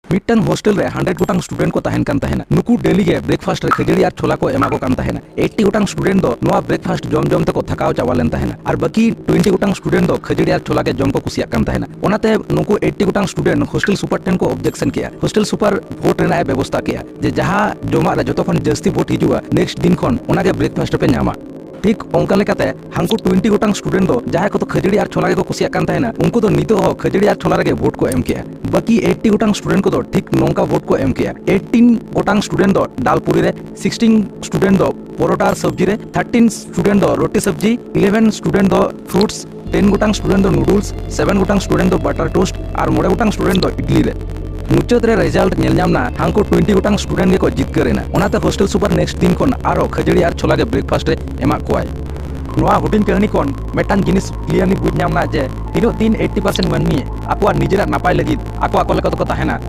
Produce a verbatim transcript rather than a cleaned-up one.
ᱢᱤᱫᱴᱟᱝ ᱦᱳᱥᱴᱮᱞ ᱨᱮ ᱦᱟᱱᱰᱨᱮᱰ ᱜᱚᱴᱟᱝ ᱥᱴᱩᱰᱮᱱᱴ ᱠᱚ ᱛᱟᱦᱮᱱ ᱠᱟᱱ ᱛᱟᱦᱮᱱᱟ᱾ ᱱᱩᱠᱩ ᱰᱮᱞᱤ ᱜᱮ ᱵᱨᱮᱠᱯᱷᱟᱥᱴ ᱨᱮ ᱠᱷᱟᱹᱡᱟᱹᱲᱤ ᱟᱨ ᱪᱷᱳᱞᱟ ᱠᱚ ᱮᱢᱟ ᱠᱚ ᱠᱟᱱ ᱛᱟᱦᱮᱱᱟ᱾ ᱮᱭᱤᱴᱴᱤ ᱜᱚᱴᱟᱝ ᱥᱴᱩᱰᱮᱱᱴ ᱫᱚ ᱱᱚᱣᱟ ᱵᱨᱮᱠᱯᱷᱟᱥᱴ ᱡᱚᱢ ᱡᱚᱢ ᱛᱮᱠᱚ ᱛᱷᱟᱠᱟᱣ ᱪᱟᱵᱟ ᱞᱮᱱ ᱛᱟᱦᱮᱱᱟ ᱟᱨ ᱵᱟᱹᱠᱤ ᱴᱩᱭᱮᱱᱴᱤ ᱜᱚᱴᱟᱝ ᱥᱴᱩᱰᱮᱱᱴ ᱫᱚ ᱠᱷᱟᱹᱡᱟᱹᱲᱤ ᱟᱨ ᱪᱷᱳᱞᱟ ᱜᱮ ᱡᱚᱢ ᱠᱚ ᱠᱩᱥᱤᱭᱟᱜ ᱠᱟᱱ ᱛᱟᱦᱮᱱᱟ᱾ ᱚᱱᱟᱛᱮ ᱱᱩᱠᱩ ᱮᱭᱤᱴᱴᱤ ᱜᱚᱴᱟᱝ ᱥᱴᱩᱰᱮᱱᱴ ᱦᱳᱥᱴᱮᱞ ᱥᱩᱯᱟᱨ ᱴᱷᱮᱱ ᱠᱚ ᱚᱵᱡᱮᱠᱥᱚᱱ ᱠᱮᱜᱼᱟ᱾ ᱦᱳᱥᱴᱮᱞ ᱥᱩᱯᱟᱨ ᱵᱷᱳᱴ ᱨᱮᱱᱟᱜ ᱮ ᱵᱮᱵᱚᱥᱛᱟ ᱠᱮᱜᱼᱟ ᱡᱮ ᱡᱟᱦᱟᱸ ᱡᱚᱢᱟᱜ ᱨᱮ ᱡᱚᱛᱚ ᱠᱷᱚᱱ ᱡᱟᱹᱥᱛᱤ ᱵᱷᱳᱴ ᱦᱤᱡᱩᱜᱼᱟ, ᱱᱮᱠᱥᱴ ᱫᱤᱱ ᱠᱷᱚᱱ ᱚᱱᱟᱜᱮ ᱵᱨᱮᱠᱯᱷᱟᱥᱴ ᱯᱮ ᱧᱟᱢᱟ᱾ ᱴᱷᱤᱠ ᱚᱱᱠᱟ ᱞᱮᱠᱟᱛᱮ ᱦᱟᱝᱠᱩ ᱴᱩᱭᱮᱱᱴᱤ ᱜᱚᱴᱟᱝ ᱥᱴᱩᱰᱮᱱᱴ ᱫᱚ ᱡᱟᱦᱟᱸᱭ ᱠᱚᱫᱚ ᱠᱷᱟᱹᱡᱟᱹᱲᱤ ᱟᱨ ᱪᱷᱳᱞᱟ ᱜᱮᱠᱚ ᱠᱩᱥᱤᱭᱟᱜ ᱠᱟᱱ ᱛᱟᱦᱮᱱᱟ, ᱩᱱᱠᱩ ᱫᱚ ᱱᱤᱛᱚᱜ ᱦᱚᱸ ᱠᱷᱟᱹᱡᱟᱹᱲᱤ ᱟᱨ ᱪᱷᱳᱞᱟ ᱨᱮᱜᱮ ᱵᱷᱳᱴ ᱠᱚ ᱮᱢ ᱠᱮᱜᱼᱟ᱾ ᱵᱟᱹᱠᱤ ᱮᱭᱤᱴᱴᱤ ᱜᱚᱴᱟᱝ ᱥᱴᱩᱰᱮᱱᱴ ᱠᱚᱫᱚ ᱴᱷᱤᱠ ᱱᱚᱝᱠᱟ ᱵᱷᱳᱴ ᱠᱚ ᱮᱢ ᱠᱮᱜᱼᱟ: ᱮᱭᱤᱴᱴᱤᱱ ᱜᱚᱴᱟᱝ ᱥᱴᱩᱰᱮᱱᱴ ᱫᱚ ᱰᱟᱞ ᱯᱩᱨᱤ ᱨᱮ, ᱥᱤᱠᱥᱴᱤᱱ ᱥᱴᱩᱰᱮᱱᱴ ᱫᱚ ᱯᱚᱨᱚᱴᱟ ᱟᱨ ᱥᱚᱵᱡᱤ ᱨᱮ, ᱛᱷᱟᱨᱴᱤᱱ ᱥᱴᱩᱰᱮᱱᱴ ᱫᱚ ᱨᱩᱴᱤ ᱥᱚᱵᱡᱤ, ᱤᱞᱮᱵᱷᱮᱱ ᱥᱴᱩᱰᱮᱱᱴ ᱫᱚ ᱯᱷᱨᱩᱴᱥ, ᱴᱮᱱ ᱜᱚᱴᱟᱝ ᱥᱴᱩᱰᱮᱱᱴ ᱫᱚ ᱱᱩᱰᱩᱞᱥ, ᱥᱮᱵᱷᱮᱱ ᱜᱚᱴᱟᱝ ᱥᱴᱩᱰᱮᱱᱴ ᱫᱚ ᱵᱟᱴᱟᱨ ᱴᱳᱥᱴ ᱟᱨ ᱢᱚᱬᱮ ᱜᱚᱴᱟᱝ ᱥᱴᱩᱰᱮᱱᱴ ᱫᱚ ᱤᱰᱞᱤ ᱨᱮ᱾ ᱢᱩᱪᱟᱹᱫ ᱨᱮ ᱨᱮᱡᱟᱞᱴ ᱧᱮᱞ ᱧᱟᱢ ᱮᱱᱟ, ᱦᱟᱝᱠᱩ ᱴᱩᱭᱮᱱᱴᱤ ᱜᱚᱴᱟᱝ ᱥᱴᱩᱰᱮᱱᱴ ᱜᱮᱠᱚ ᱡᱤᱛᱠᱟᱹᱨ ᱮᱱᱟ᱾ ᱚᱱᱟᱛᱮ ᱦᱳᱥᱴᱮᱞ ᱥᱩᱯᱟᱨ ᱱᱮᱠᱥᱴ ᱫᱤᱱ ᱠᱷᱚᱱ ᱟᱨᱦᱚᱸ ᱠᱷᱟᱹᱡᱟᱹᱲᱤ ᱟᱨ ᱪᱷᱳᱞᱟ ᱜᱮ ᱵᱨᱮᱠᱯᱷᱟᱥᱴ ᱨᱮ ᱮᱢᱟᱜ ᱠᱚᱣᱟᱭ᱾ ᱱᱚᱣᱟ ᱦᱩᱰᱤᱧ ᱠᱟᱹᱦᱱᱤ ᱠᱷᱚᱱ ᱢᱤᱫᱴᱟᱝ ᱡᱤᱱᱤᱥ ᱠᱞᱤᱭᱟᱨᱞᱤ ᱵᱩᱡᱽ ᱧᱟᱢ ᱮᱱᱟ ᱡᱮ ᱛᱤᱱᱟᱹᱜ ᱫᱤᱱ ᱮᱭᱤᱴᱴᱤ ᱯᱟᱨᱥᱮᱱᱴ ᱢᱟᱹᱱᱢᱤ ᱟᱠᱚᱣᱟᱜ ᱱᱤᱡᱮᱨᱟᱜ ᱱᱟᱯᱟᱭ ᱞᱟᱹᱜᱤᱫ ᱟᱠᱚ ᱟᱠᱚ ᱞᱮᱠᱟ ᱛᱮᱠᱚ ᱛᱟᱦᱮᱱᱟ,